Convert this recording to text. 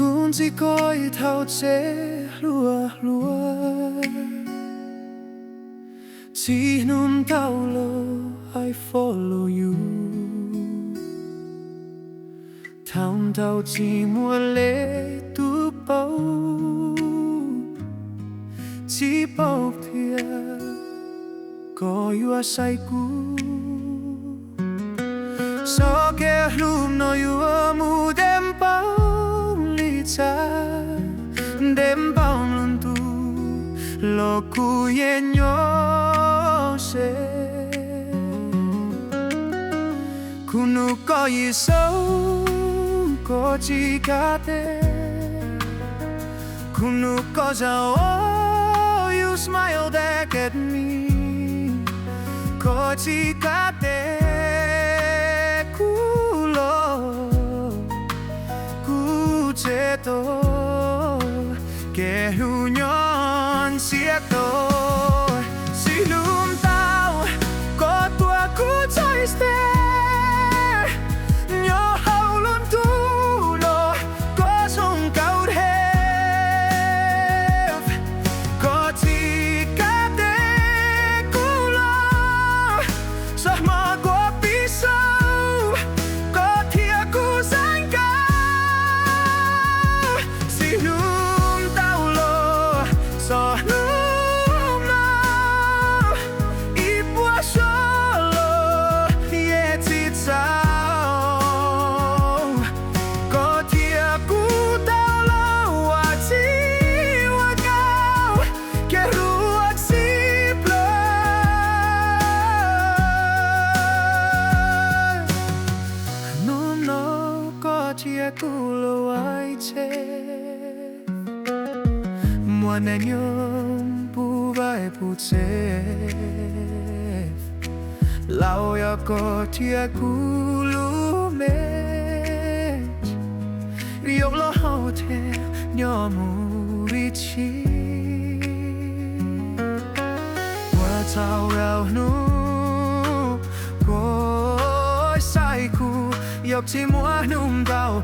Kuv ntxim koj ib thaum tsev hluas hluas, txij hnub ntau los I follow you. Thaum ntau tsis muaj leej twg paub, tsis paub tias koj yuav saib kuv. Txoj kev hlub no yuav mus ntev npaum li tshav, ntev npaum li ntuj los kuv yeej nyob ze. Kuv hnov koj ib zaug, koj tsis kam teb. Kuv hnov koj zaum, oh, you smile back at me. Koj tsis kam teb kuv los, kuv tseg tau kev hlub nyob ntxias tau. Txij hnub ntawd koj tuav kuv txoj step, nyob hauv lub ntuj no koj zoo nkauj heev. Koj tsis kam teb kuv los, txoj hmoo kuv pib saib, koj thiab kuv xaiv nkauj. Txij hnub ntawd los txog hnub no, ib puas xyoo los yeej tsis txaus. Koj thiab kuv tau los ua txij ua nkawm, kev hlub uas txij plaws. Hnub no koj thiab kuv los ua ib txhij, muaj neeg nyob puv vaj puv tsev. Laus yog koj thiab kuv lub me, yuav los hauv thiab nyob mus ib txhij. Ua tsaug rau hnub koj xaiv kuv, yog tsis muaj hnub ntawd